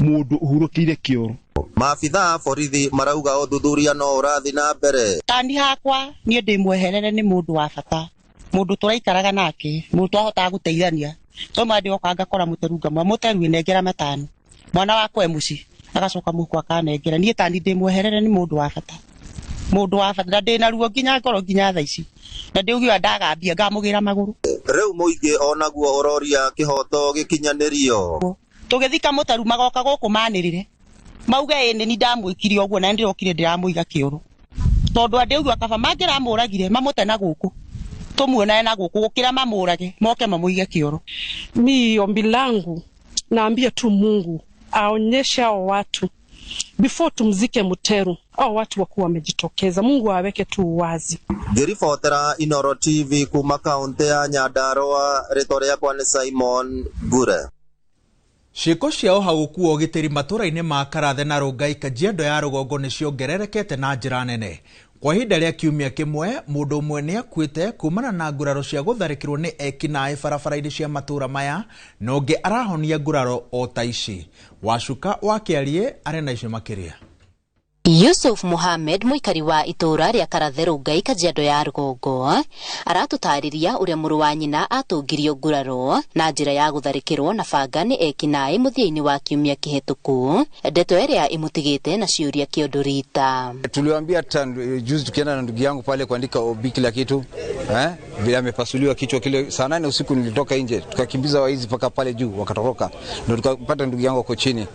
mũndũ ũhurũkĩire kĩoro. Maabitha a borithi marauga ũthuthuria no ũrathiĩ na mbere. Tani hakwa niĩ ndĩ mweherere nĩ mũndũ wa bata, mũndũ tũraikaraga nake, mũndũ twahotaga gũteithania. Toma ndĩoka ngakora Mũteru ngamwĩra Mũteru nengera 5, mwana wakwa e mũciĩ agacoka mũhuko akanengera. Niĩ tani ndĩ mweherere nĩ mũndũ wa bata, mũndũ wa bata, na ndĩna ruo nginya ngoro nginya thaa ici, na ndĩugiwa ndagambia ngamũgĩra magũrũ. Rĩu mũingĩ onaguo ũroria kĩhoto gĩkinyanĩrio. Tũgĩthika Mũteru magoka gũkũ manĩrĩre mauge ĩ nĩ ndamwĩkire ũguo na ndĩrokire ndĩramũiga kĩoro, tondũ andĩũgua kaba mangĩramũragire mamũte na gũkũ tũmuonane na gũkũ gũkĩra mamũrage moke mamũige kĩoro. Mi ombi langu naambia tu Mungu aonyeshe hao watu before tumzike Muteru, hao watu wakuwa wamejitokeza. Mungu aweke tu wazi. Ngĩribotera Inoro TV kuma kaunti ya Nyandarua, rĩtwa rĩakwa nĩ Simon Ngure. Ciĩko cia ũhagũku wa ũgitĩri matũra-inĩ ma Karathe na Rongai Kajiado ya rũgongo nĩ ciongererekete na njĩra nene. Kwa ihinda rĩa kiumia kĩmwe, mũndũ ũmwe nĩ akuĩte kumana na nguraro cia gũtharĩkĩrwo nĩ ekinaĩ barabara-inĩ cia matũra maya, na ũngĩ arahonia nguraro o ta ici. Wacuka wa Kĩarie arĩ na icio makĩria. Yusuf Mohamed mũikari wa itũra rĩa Karathe Rongai Kajiado ya rũgongo aratũtarĩria ũrĩa mũrũ wa nyina atũngirio nguraro na njĩra ya gũtharĩkĩrwo na banga nĩ ekinaĩ mũthia-inĩ wa kiumia kĩhetũku, ndeto ĩrĩa ĩmũtigĩte na ciũria kĩondo rita. Tuliwaambia hata juzi tukienda na ndugu yangu pale kuandika OB kila kitu, vile amepasuliwa kichwa kile saa 8 usiku nilitoka nje, tukakimbiza waizi paka pale juu wakatoroka, ndio tukapata ndugu yangu ako chini,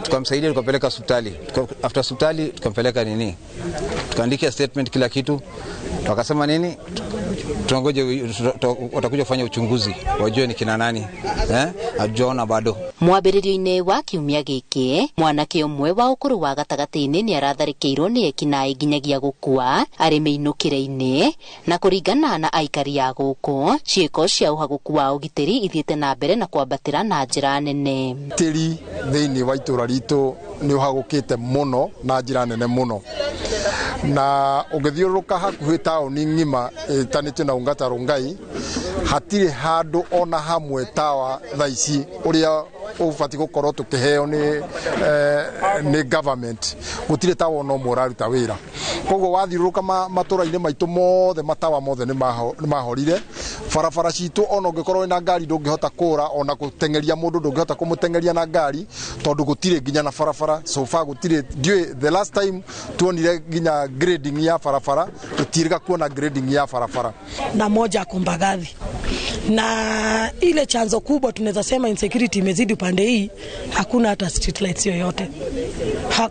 tukamsaidia tukapeleka hospitali. After hospitali tukampeleka nini, tukaandika statement kila kitu, wakasema nini, tunangoja watakuja kufanya uchunguzi wajue ni kina nani, hajaona bado. Mwambĩrĩrio-inĩ wa kiumia gĩkĩ, mwanake ũmwe wa ũkũrũ wa gatagatĩ-inĩ nĩ aratharĩkĩirwo nĩ ekinaĩ nginyagia gũkua arĩ mĩinũkĩre-inĩ, na kũringana na aikari a gũkũ, ciĩko cia ũhagũku wa ũgitĩri ithiĩte na mbere na kwambatĩra na njĩra nene. Tĩri thĩinĩ wa itũra ritũ nĩ ũhagũkĩte mũno na njĩra nene mũno, na ũngĩthiũrũrũka hakuhĩ taũni ng'ima ĩtanĩtio na Ungata Rongai, hatirĩ handũ ona hamwe tawa thaa ici ũrĩa ũbatiĩ gũkorwo tũkĩheo nĩ government, gũtirĩ tawa ona ũmwe ũraruta wĩra. Koguo wathiũrũrũka matũra-inĩ maitũ mothe, matawa mothe nĩ mahorire. Barabara citũ ona ũngĩkorwo wĩna ngari ndũngĩhota kũra, ona gũteng'eria mũndũ ndũngĩhota kũmũteng'eria na ngari tondũ gũtirĩ nginya na barabara. So far gũtirĩ, ndiũĩ the last time tuonire nginya grading ya barabara, tũtirĩga kuona grading ya barabara. Na moja Kumbagathi, na ile chanzo kubwa tunaweza sema insecurity imezidi upande hii, hakuna hata street lights yoyote.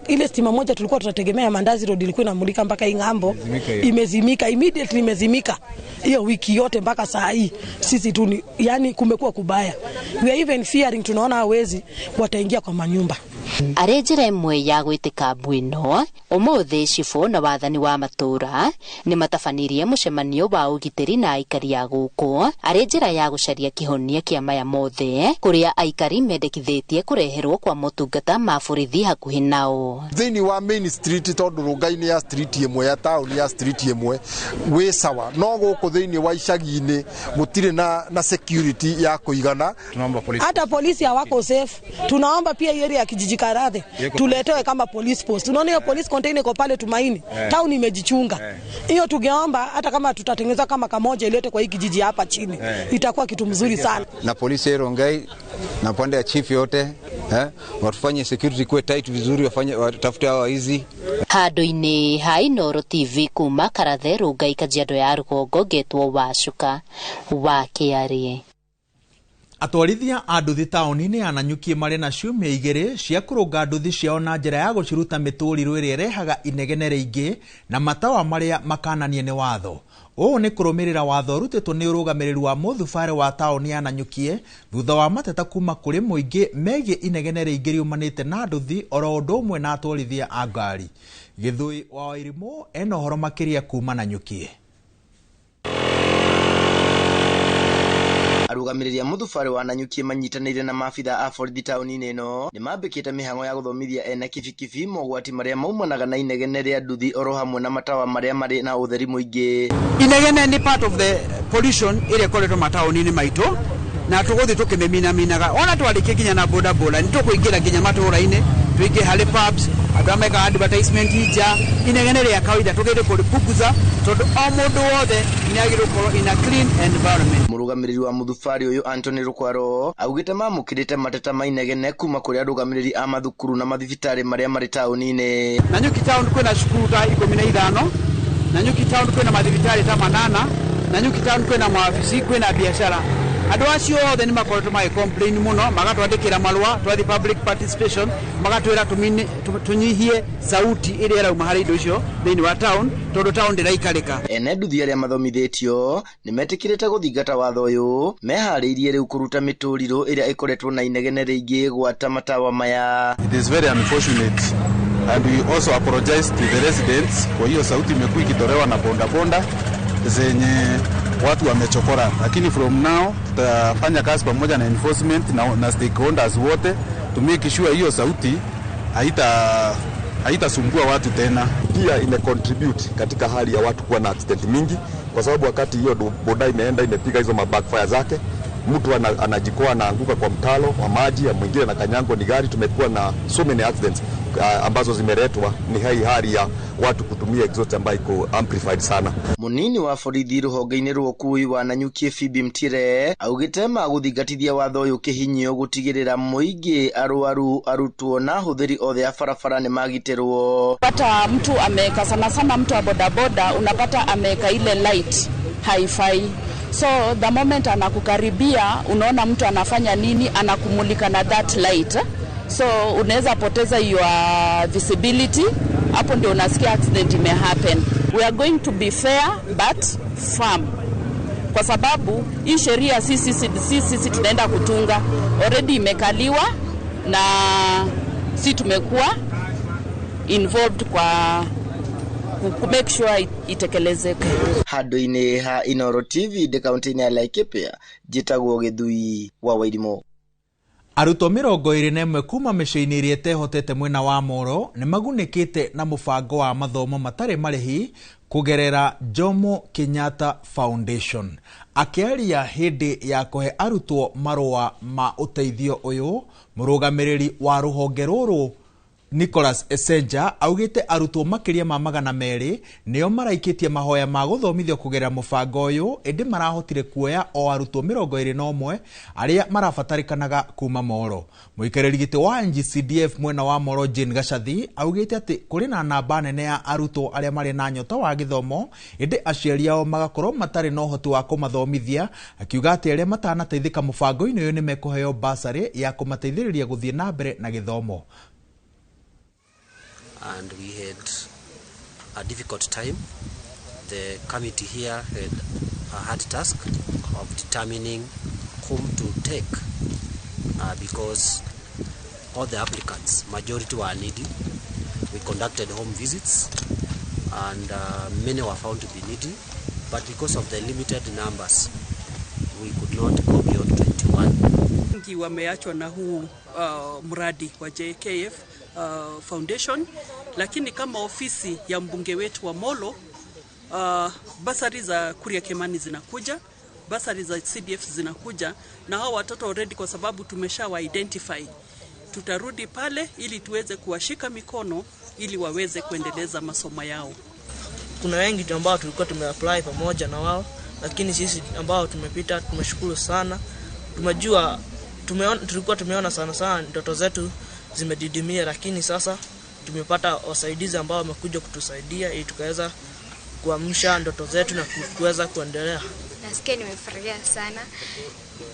Ile stima moja tulikuwa tunategemea Mandazi Road ilikuwa inamulika mpaka hii ng'ambo, imezimika immediately, imezimika hiyo wiki yote mpaka saa hii. Sisi tu yani kumekuwa kubaya. We are even fearing, tunaona hawezi wataingia kwa manyumba. Arĩ njĩra ĩmwe ya gwĩtĩka mbu ĩno, ũmũthĩ cibũ na wathani wa matũũra nĩ matabanirie mũcemanio wa ũgitĩri na aikari a gũkũ arĩ njĩra ya gũcaria kĩhonia kĩa maya mothe, kũrĩa aikari mendekithĩtie kũreherwo kwa motungata ma borithi hakuhĩ nao. Thĩinĩ wa main street, tondũ Rongai-inĩ ya street ĩmwe ya taũni ya street ĩmwe wĩ sawa, no gũkũ thĩinĩ wa icagi-inĩ gũtirĩ na security ya kũigana. Hata polisi hawako safe. Tunaomba pia area ya kijiji Karathe tuletewe kama police post. Unaona hiyo police container iko pale Tumaini, town imejichunga. Hiyo tungeomba hata kama tutatengeneza kama kamoja ilete kwa hii kijiji hapa chini, itakuwa kitu mzuri sana. Na polisi ya Rongai na pande ya chief yote watufanye security kuwe tight vizuri, wafanye watafute hawa hizi. Handũ-inĩ ha Inooro TV kuma Karathe, Rongai, Kajiado ya Rũgongo, ngetwo Wacuka wa Kĩarĩe. Atwarithia a nduthi taũni-inĩ ya Nanyuki marĩ na ciumia 2 cia kũrũnga nduthi ciao na njĩra ya gũciruta mĩtũrirũ ĩrĩa ĩrehaga inegene rĩingĩ na matawa marĩa makananie nĩ watho. Ũũ nĩ kũrũmĩrĩra watho ũrutĩtwo nĩ ũrũgamĩrĩri wa mũthubarĩ wa taũni ya Nanyuki thutha wa mateta kuma kũrĩ mũingĩ megiĩ inegene rĩingĩ riumanĩte na nduthi oro ũndũ ũmwe na atwarithia a ngari. Gĩthũi wa Wairimũ ena ũhoro makĩria kuma Nanyuki. Arũgamĩrĩri a mũthubarĩ wa Nanyuki manyitanĩire na maabitha a borithi taũni-inĩ ĩno nĩ mambĩkĩte mĩhang'o ya gũthomithia ene kibikibi mogwati marĩa maumanaga na inegene rĩa nduthi oro hamwe na matawa marĩa marĩ na ũtheri mũingĩ. Inegene nĩ part of the pollution ĩrĩa ĩkoretwo mataũni-inĩ maitũ na tũgũthiĩ tũkĩmĩminaminaga. Ona twarĩkia nginya na boda boda nĩ tũkũingĩra nginya matũũra-inĩ, tũingĩ harĩ pubs, andũ arĩa mekaga advertisement nja. Inegene rĩa kawaida tũgerie kũrĩpunguza tondũ o mũndũ wothe nĩ agĩrĩirwo gũkorwo in a clean environment. Mũrũgamĩrĩri wa mũthubarĩ ũyũ Anthony Rukwaro augĩte mamũkĩrĩte mateta ma inegene kuma kũrĩ arũgamĩrĩri a mathukuru na mathibitarĩ marĩa marĩ taũni-inĩ. Nanyuki town kwĩna cukuru ta 15, Nanyuki town kwĩna mathibitarĩ ta 8, Nanyuki town kwĩna mawabici, kwĩna biacara. Andũ acio othe nĩ makoretwo magĩ complain mũno, magatwandĩkĩra marũa, twathi public participation, magatwĩra tũnyihie sauti ĩrĩa ĩrauma harĩ indo icio thĩinĩ wa town, tondũ town ndĩraikarĩka. Ene nduthi arĩa mathomithĩtio nĩ metĩkĩrĩte gũthingata watho ũyũ, meharĩirie rĩu kũruta mĩtũrirũ ĩrĩa ĩkoretwo na inegene rĩingĩ gwata matawa maya. It is very unfortunate and we also apologize to the residents kwa hiyo sauti imekuwa ikitolewa na bonda bonda zenye watu wamechokora, lakini from now tutafanya kazi pamoja na enforcement na stakeholders wote to make sure hiyo sauti haitasumbua watu tena. Pia ime contribute katika hali ya watu kuwa na accident mingi, kwa sababu wakati hiyo boda imeenda imepiga hizo mabackfire zake, mtu anajikoa anaanguka kwa mtalo wa maji, ya mwingine na kanyango ni gari. Tumekuwa na so many accidents ambazo zimeletwa ni hali ya watu kutumia exhaust ambayo iko amplified sana. Munini wa borithi rũhonge-inĩ rwa ũkuui wa Nanyuki Phoebe Mtire augĩte magũthingatithia watho ũyũ kĩhinyio gũtigĩrĩra mũingĩ, arwaru, arutwo na ahũthĩri othe a barabara nĩ magitĩrwo. Pata mtu ameweka, sana sana mtu wa bodaboda unapata ameweka ile light haifai. So the moment anakukaribia unaona mtu anafanya nini, anakumulika na that light. So unaweza poteza your visibility, hapo ndio unasikia accident ime happen. We are going to be fair but firm. Kwa sababu hii sheria sisi tunaenda kutunga, already imekaliwa na si tumekuwa involved kwa ku make sure itekelezeke. Handũ-inĩ ha Inooro TV ndĩ kaunti-inĩ ya Laikipia, njĩtagwo Gĩthui wa Wairimũ. Arutwo 21 kuma mĩciĩ-inĩ ĩrĩa ĩtehotete mwena wa Moro nĩ magunĩkĩte na mũbango wa mathomo matarĩ marĩhi kũgerera Jomo Kenyatta Foundation. Akĩaria hĩndĩ ya kũhe arutwo marũa ma ũteithio ũyũ, mũrũgamĩrĩri wa rũhonge rũrũ Nicholas Essenja augĩte arutwo makĩria ma 200 nĩo maraikĩtie mahoya ma gũthomithio kũgerera mũbango ũyũ, ĩndĩ marahotire kuoya o arutwo 21 arĩa marabatarĩkanaga kuma Moro. Mũikarĩri gĩtĩ wa NGCDF mwena wa Moro Jane Gacathi augĩte atĩ kũrĩ na namba nene ya arutwo arĩa marĩ na nyota wa gĩthomo, ĩndĩ aciari ao magakorwo matarĩ na ũhoti wa kũmathomithia, akiuga atĩ arĩa matanateithĩka mũbango-inĩ ũyũ nĩ mekũheo basarĩ ya kũmateithĩrĩria gũthiĩ na mbere na gĩthomo. And we had a difficult time. The committee here had a hard task of determining whom to take because All the applicants, majority were needy. We conducted home visits and many were found to be needy, but because of the limited numbers, we could not go beyond 21. Wengi wameachwa na huu mradi wa JKF Foundation, lakini kama ofisi ya mbunge wetu wa Molo, basari za Kuria Kimani zinakuja, basari za CDF zinakuja, na hao watoto already kwa sababu tumeshawa identify, tutarudi pale ili tuweze kuwashika mikono ili waweze kuendeleza masomo yao. Kuna wengi ambao tulikuwa tumeapply pamoja na wao, lakini sisi ambao tumepita tumeshukuru sana. Tumejua tulikuwa tumeona sana sana ndoto zetu zimedidimia, lakini sasa tumepata wasaidizi ambao wamekuja kutusaidia ili tukaweza kuamsha ndoto zetu na kuweza kuendelea. Nasikia nimefurahia sana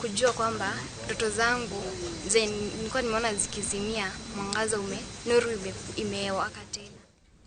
kujua kwamba ndoto zangu zenye nilikuwa nimeona zikizimia, mwangaza nuru imewaka tena.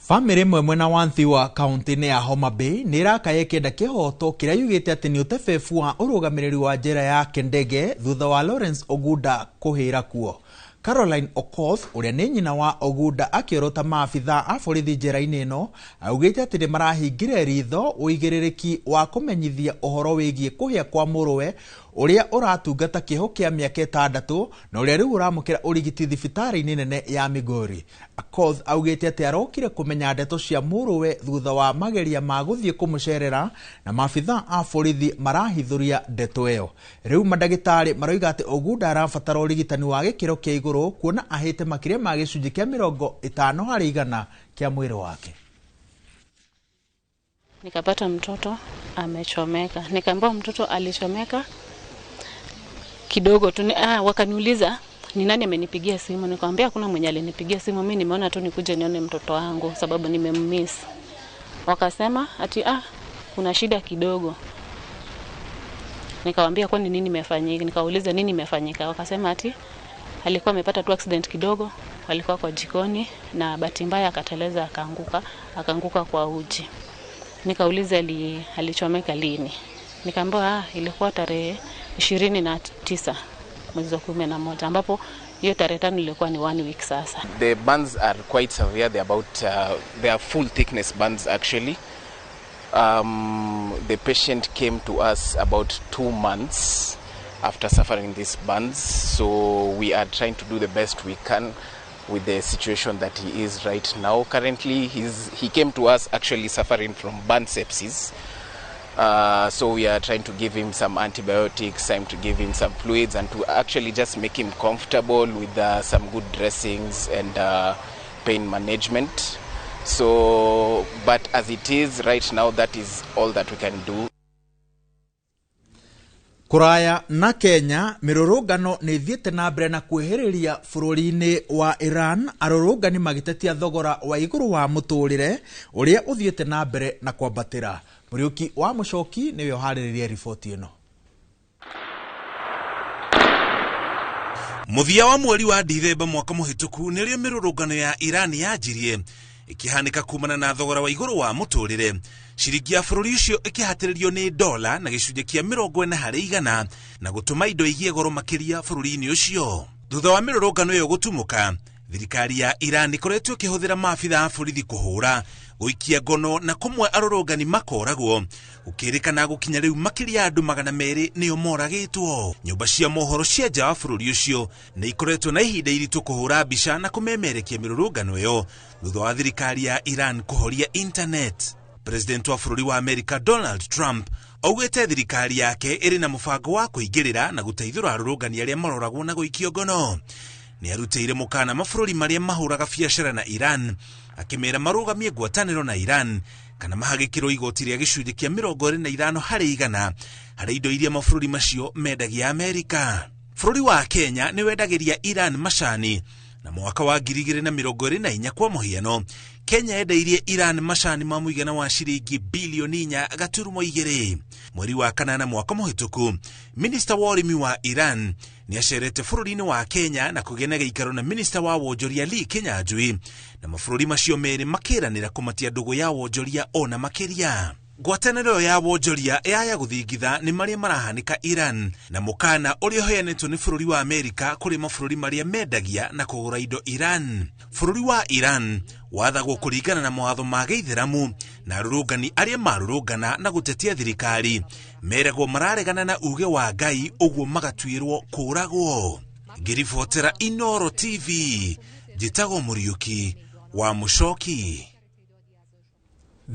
Bamĩrĩ ĩmwe mwena wa Nthiwa kaunti-inĩ ya Homa Bay nĩ ĩrakaya ĩkĩenda kĩhoto kĩrĩa yugĩte atĩ nĩ ũtebebu wa ũrũgamĩrĩri wa njera ya Kendege thutha wa Lawrence Oguda kũhĩra kuo. Caroline Okoth ũrĩa nĩ nyina wa Oguda akĩorota maabitha a borithi njera-inĩ ĩno augĩte atĩ nĩ marahingire ritho ũigĩrĩrĩki wa kũmenyithia ũhoro wĩgiĩ kũhĩa kwa mũrũwe ũrĩa ũratungata kĩoho kĩa mĩaka 6 na ũrĩa rĩu ũramũkĩra ũrigiti thibitarĩ-inĩ nene ya Migori. Akoth augĩte atĩ arokire kũmenya ndeto cia mũrũwe thutha wa mageria ma gũthiĩ kũmũcerera na maabitha a borithi marahithũria ndeto ĩyo. Rĩu mandagĩtarĩ maroiga atĩ Oguda arabatara ũrigitani wa gĩkĩro kĩa igũrũ kuona ahĩte makĩria ma gĩcunjĩ kĩa 50% kĩa mwĩrĩ wake. Nikapata mtoto amechomeka. Nikaambiwa mtoto alichomeka kidogo tu. Wakaniuliza ni nani amenipigia simu. Nikamwambia hakuna mwenye alinipigia simu, mimi nimeona tu nikuje nione mtoto wangu sababu nimemmiss. Wakasema ati kuna shida kidogo. Nikamwambia kwani nini imefanyika? Nikauliza nini imefanyika? Wakasema ati alikuwa amepata tu accident kidogo, alikuwa kwa jikoni na bahati mbaya akateleza akaanguka kwa uji. Nikauliza alichomeka lini? Nikaambiwa ilikuwa tarehe 29 mwezi wa 11, ambapo hiyo tarehe 5 ilikuwa ni 1 week sasa. The burns are quite severe. They about they are full thickness burns actually. The patient came to us about 2 months after suffering these burns, so we are trying to do the best we can with the situation that he is right now. Currently, he came to us actually suffering from burn sepsis. So we are trying to give him some antibiotics, time to give him some fluids, and to actually just make him comfortable with some good dressings and pain management. So, but as it is right now, that is all that we can do. Kuraya na Kenya mirurungano nĩ ithiĩte na mbere na kwĩhĩrĩria bũrũri-inĩ wa Iran, arũrũngani magĩtetia thogora wa igũrũ wa mũtũrĩre ũrĩa ũthiĩte na mbere na kwambatĩra. Mũriũki wa Mũcoki nĩwe ũharĩrĩria riboti ĩno. Mũthia wa mweri wa Dithemba mwaka mũhĩtũku nĩrĩo mĩrũrũngano ya Iran yanjirie ikihanika kumana na thogora wa igũrũ wa mũtũrĩre. Ciringi ya bũrũri ũcio ĩkĩhatĩrĩrio nĩ dola na gĩcunjĩ kĩa 40% na gũtũma indo igĩe goro makĩria bũrũri-inĩ ũcio. Thutha wa mĩrũrũngano ĩyo gũtumũka, thirikari ya Iran ĩkoretwo ĩkĩhũthĩra maabitha a borithi kũhũra, gũikia ngono na kũmwe arũrũngani makoragwo. Gũkĩrĩkana gũkinya rĩu makĩria andũ 200 nĩo moragĩtwo. Nyũmba cia mohoro cia nja wa bũrũri ũcio nĩ ikoretwo na ihinda iritũ kũhũra mbica na kũmemerekia mĩrũrũngano ĩyo thutha wa thirikari ya Iran kũhoria internet. President wa bũrũri wa America Donald Trump augĩte thirikari yake ĩrĩ na mũbango wa kũingĩrĩra na gũteithũra arũrũngani arĩa maroragwo na gũikio ngono. Nĩ arutĩire mũkana mabũrũri marĩa mahũraga biacara na Iran akĩmera marũgamie ngwatanĩro na Iran kana mahagĩkĩrwo igoti rĩa gĩcunjĩ kĩa 25% harĩ indo iria mabũrũri macio mendagia Amerika. Bũrũri wa Kenya nĩ wendagĩria Iran macani na mwaka wa 2024 kwa mũhiano Kenya yendeirie Iran macani ma mũigana wa ciringi bilioni 4.2. Mweri wa kanana mwaka mũhĩtũku, Minista wa ũrĩmi wa Iran nĩ acerete bũrũri-inĩ wa Kenya na kũgĩa na gĩikaro na Minista wa wonjoria Lee Kinyanjui, na mabũrũri macio merĩ makĩranĩra kũmatia ndũgũ ya wonjoria ona makĩria. Ngwatanĩro ya wonjoria yaya gũthingitha nĩ marĩa marahanĩka Iran na mũkana ũrĩa ũheanĩtwo nĩ bũrũri wa Amerika kũrĩ mabũrũri marĩa mendagia na kũgũra indo Iran. Bũrũri wa Iran wathagwo kũringana na mawatho ma gĩithĩramu na arũrũngani arĩa marũrũngana na gũtetia thirikari meragwo mararegana na uge wa Ngai ũguo magatuĩrwo kũũragwo. Ngĩribotera Inoro TV, njĩtagwo Mũriũki wa Mũcoki.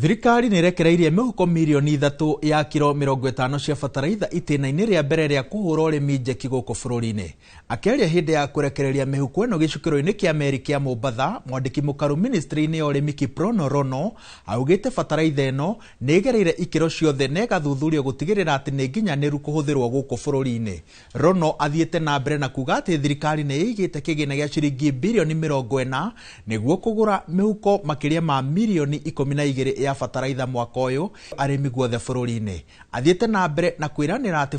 Thirikari nĩ ĩrekereirie mĩhuko mirioni 3 ya kiro 50 cia bataraitha itĩna-inĩ rĩa mbere rĩa kũhũra ũrĩmi njeki gũkũ bũrũri-inĩ. Akĩaria hĩndĩ ya kũrekereria mĩhuko ĩno gĩcukĩro-inĩ kĩa meri kĩa Mombatha, mwandĩki mũkaru ministry-inĩ ya ũrĩmi Kiprono Rono augĩte bataraitha ĩno nĩ ĩgereire ikĩro ciothe na ĩgathuthurio gũtigĩrĩra atĩ nĩ nginyanĩru kũhũthĩrwo gũkũ bũrũri-inĩ. Rono athiĩte na mbere na kuga atĩ thirikari nĩ ĩigĩte kĩgĩna gĩa ciringi birioni 40 nĩguo kũgũra mĩhuko makĩria ma mirioni 12 ya bataraitha mwaka ũyũ arĩmi guothe bũrũri-inĩ. Athiĩte na mbere na kwĩranĩra atĩ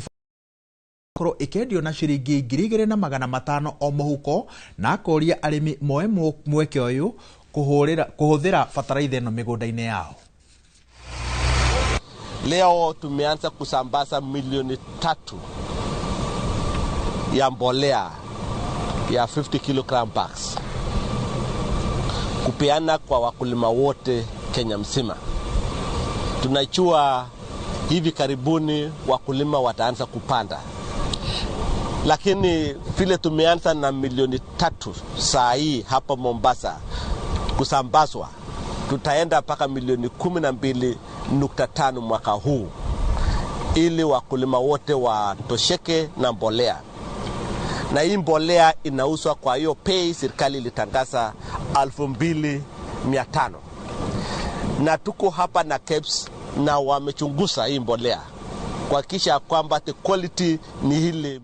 korwo ĩkĩendio na ciringi 2500 o mũhuko na akoria arĩmi moe mweke ũyũ kũhũthĩra bataraitha ĩno mĩgũnda-inĩ yao. Leo tumeanza kusambaza milioni 3 ya mbolea ya 50 kilogram bags kupeana kwa wakulima wote Kenya mzima. Tunajua hivi karibuni wakulima wataanza kupanda, lakini vile tumeanza na milioni 3 saa hii hapa Mombasa kusambazwa, tutaenda mpaka milioni 12.5 mwaka huu ili wakulima wote watosheke na mbolea. Na hii mbolea inauzwa kwa hiyo pei serikali ilitangaza 2500. Na tuko hapa na KEBS na wamechunguza hii mbolea kuhakikisha kwamba the quality ni ile.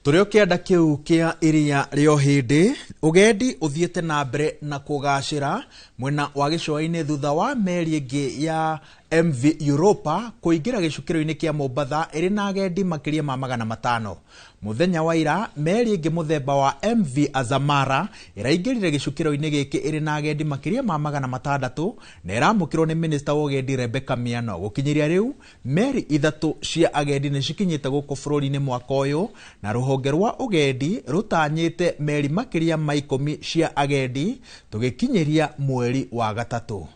Tũrĩ o kĩanda kĩu kĩa iria rĩa Ũhĩndĩ, ũgendi ũthiĩte na mbere na kũgacĩra mwena wa gĩcũa-inĩ thutha wa meri ĩngĩ ya MV Europa kũingĩra gĩcukĩro-inĩ kĩa Mombatha ĩrĩ na agendi makĩria ma 500. Mũthenya wa ira, meri ĩngĩ mũthemba wa MV Azamara ĩraingĩrire gĩcukĩro-inĩ gĩkĩ ĩrĩ na agendi makĩria ma 600 na ĩramũkĩrwo nĩ minista wa ũgendi Rebecca Miano. Gũkinyĩria rĩu, meri 3 cia agendi nĩ cikinyĩte gũkũ bũrũri-inĩ mwaka ũyũ na rũhonge rwa ũgendi rũtanyĩte meri makĩria ma 10 cia agendi tũgĩkinyĩria mweri wa gatatũ.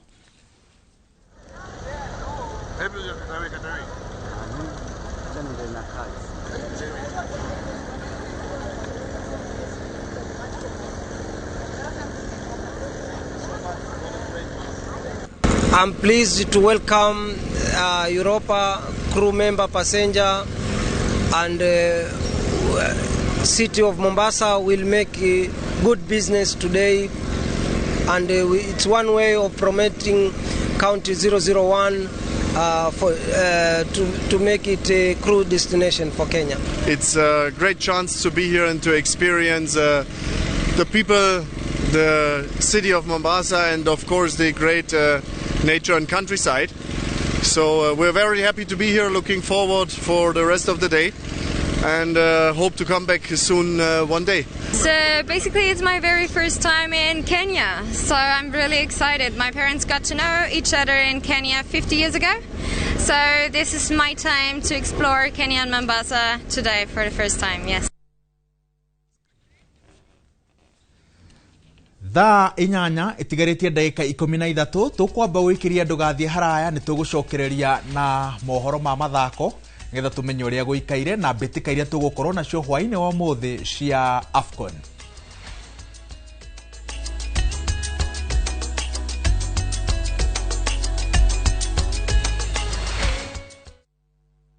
I'm pleased to welcome Europa crew member, passenger, and city of Mombasa will make good business today, and it's one way of promoting County 001 to make it a crew destination for Kenya. It's a great chance to be here and to experience the people, the city of Mombasa, and of course the great nature and countryside. So we're very happy to be here, looking forward for the rest of the day, and hope to come back soon one day. So basically it's my very first time in Kenya, so I'm really excited. My parents got to know each other in Kenya 50 years ago, so this is my time to explore Kenya and Mombasa today for the first time, yes. Thaa 8 itigarĩtie ndagĩka 13 tũkwamba gwĩkĩria ndũgathiĩ haraya nĩ tũgũcokereria na mohoro ma mathako nĩgetha tũmenye ũrĩa gũikaire na mbĩtĩka iria tũgũkorwo nacio hwaĩ-inĩ wa ũmũthĩ cia AFCON.